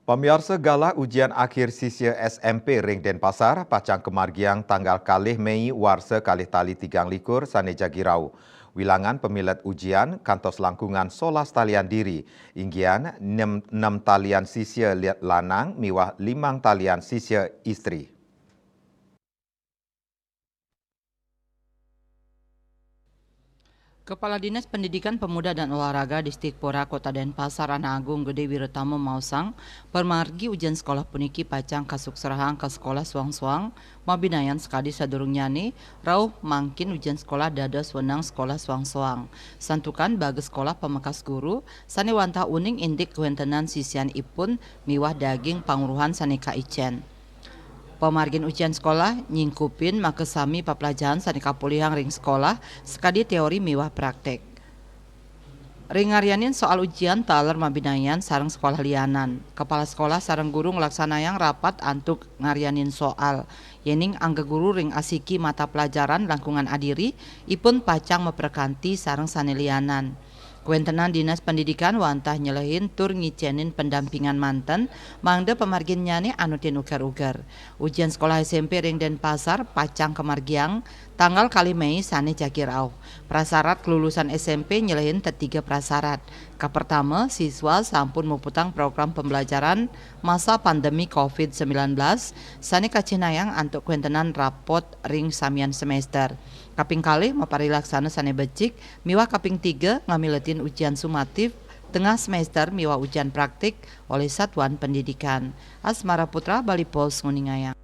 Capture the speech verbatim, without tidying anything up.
Pamiarsa, galah ujian akhir sisia S M P ring Denpasar pacang kamargiang tanggal kalih Mei warsa kalih tali tigang likur sane jagi rauh. Wilangan pamilet ujian kantos langkungan solas talian diri, inggian nem, nem talian sisia li-, lanang miwah limang talian sisia istri. Kepala Dinas Pendidikan Pemuda dan Olahraga Distrik Pura Kota Denpasar Anak Agung Gede Wiratama maosang, pamargi ujian sekolah puniki pacang kasuksrahang ka sekolah soang-soang, mabinayan sakadi sadurungnyane, rauh mangkin ujian sekolah dados wenang sekolah soang-soang. Santukan bagas sekolah pamekas guru, sane wantah uning indik kawentenan sisianipun miwah daging panguruhan sane kaicen. Pamargin ujian sekolah nyingkupin makasami paplajahan sane kapolihang ring sekolah, sakadi teori miwah praktek. Ring ngaryanin soal ujian taler mabinayan sareng sekolah lianan. Kepala sekolah sareng guru nglaksanayang rapat antuk ngaryanin soal. Yening angga guru ring asiki mata pelajaran langkungan adiri, ipun pacang maprekanti sareng sane lianan. Kawentenan Dinas Pendidikan wantah nyelehin tur ngicenin pendampingan manten, mangda pamarginnyane anutin uger-uger. Ujian sekolah S M P ring Denpasar pacang kamargiang tanggal kalih Mei sane jagi rauh. Prasarat kelulusan S M P nyelehin tetiga prasarat. Kapertama, siswa sampun muputang program pembelajaran masa pandemi covid sembilan belas sane kacihnayang antuk kawentenan rapot ring samian semester. Kaping kalih, maparilaksana sane becik miwah kaping tiga, ngamiletin ujian sumatif tengah semester miwah ujian praktik olih satuan pendidikan. Asmara Putra, Bali Post, nguningayang.